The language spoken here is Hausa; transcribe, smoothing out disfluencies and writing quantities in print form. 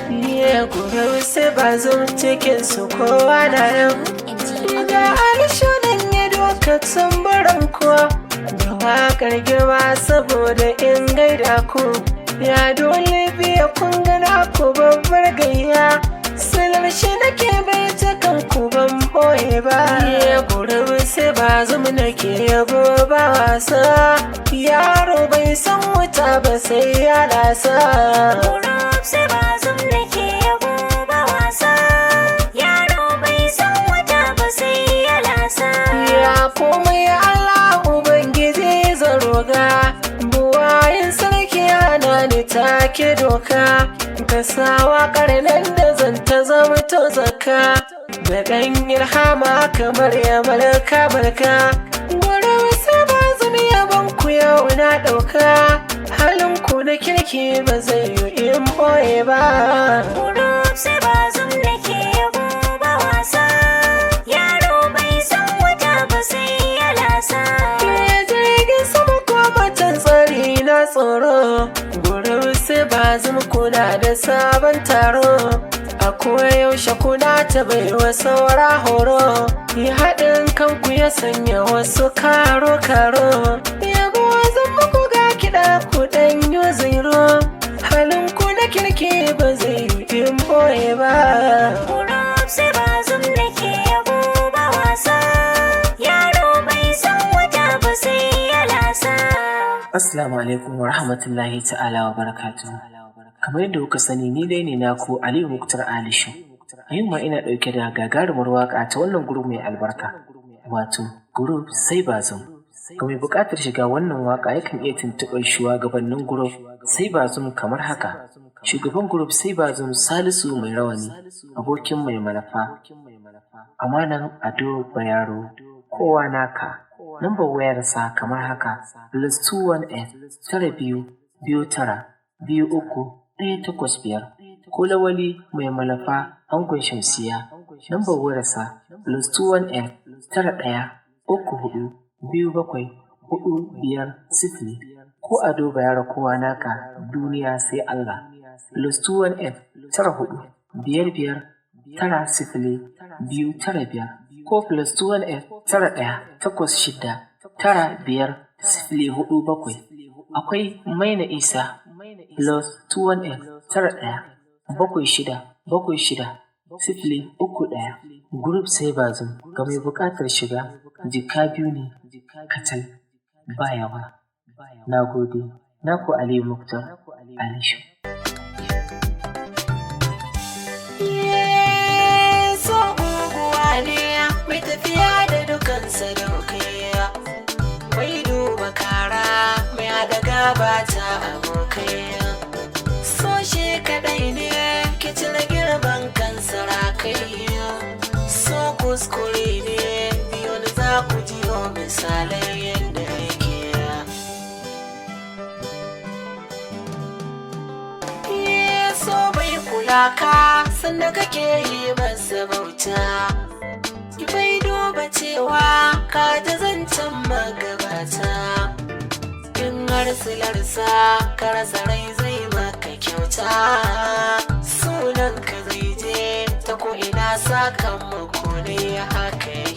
Ya gurub sai Bazum cikin su kowa na yau. Ga alishonan ya doka tambaran kuwa da waƙar girma saboda in gaida ku. Ya dole biya kun gana ku babbar gayya. Silar shi nake bai ta kan ku ban boye ba. Ya gurub sai Bazum nake yabo ba wasa. Yaro bai san wuta ba sai ya lasa. Gurub sai Bazum nake yabo ba wasa. Yaro bai san wuta ba sai ya lasa. Ya komai Allah Ubangiji zan roga, buwayin sarki ana ni take doka, ka sa waƙar nan da zan ta zama to zakka, da ɗan ilhama kamar ya malka barka. Gurin sai Bazum yabon ku yau na ɗauka, halin ku na kirki ba zai yi in ɓoye ba. Gurub sai Bazum nake yabo ba wasa. Yaro bai san wuta ba sai ya lasa. Ya jirgin sama ko matan tsari na tsoro, gurin sai Bazum kuna da sabon taro, a koyaushe kuna ta baiwa saura horo, yi haɗin kanku ya sanya wasu karo-karo. Yabo zan muku ga kiɗa ku ɗan yo zero, halin ku na kirki ba zai yi in boye ba. Gurub sai Bazum nake yabo ba wasa. Yaro bai san wuta ba sai ya lasa. Assalamu alaikum wa rahmatullahi ta'ala wa barakatuhu. Kamar yadda kuka sani, ni dai ne naku Aliyu Muktar Alishu. A yau ma ina ɗauke da gagarumar waƙa ta wannan group mai albarka, wato group sai Bazum. Ga mai buƙatar shiga wannan waƙa yakan iya tuntuɓar shugabannin group sai Bazum kamar haka. Shugaban group sai Bazum, Salisu Mai Rawani, abokin Mai Malafa, Amanan Ado Bayero, kowa naka. Lambar wayarsa kamar haka: +218 92 29 23 185. Ko Lawali Mai Malafa, angon Shamsiya, lambar wayarsa +218 91 34 27 450. Ko Ado Bayero, kowa naka, duniya sai Allah, +218 94 55 90 295, ko +218 91 86 95 047. Akwai Maina Isa, +218 91 76 76 031. Group sai Bazum, ga mai buƙatar shiga, jika 2 ne kacal, ba yawa. Na gode, naku Aliyu Muktar Alishu. So guguwa ne mai tafiya da dukan sadaukai, mai duba kara, mai haɗa gaba ta abokai. So shi kaɗai ne ke cire girman kan sarakai. So kuskure ne, biyo da za ku jiyo misalai yadda yake. So bai kula ka sannan kake yi masa bauta, bai duba cewa ka ji zancen magabata. In har silarsa ka rasa rai, zai maka kyauta, sunan ka zai je ta ko ina, sakamako ne haka yake.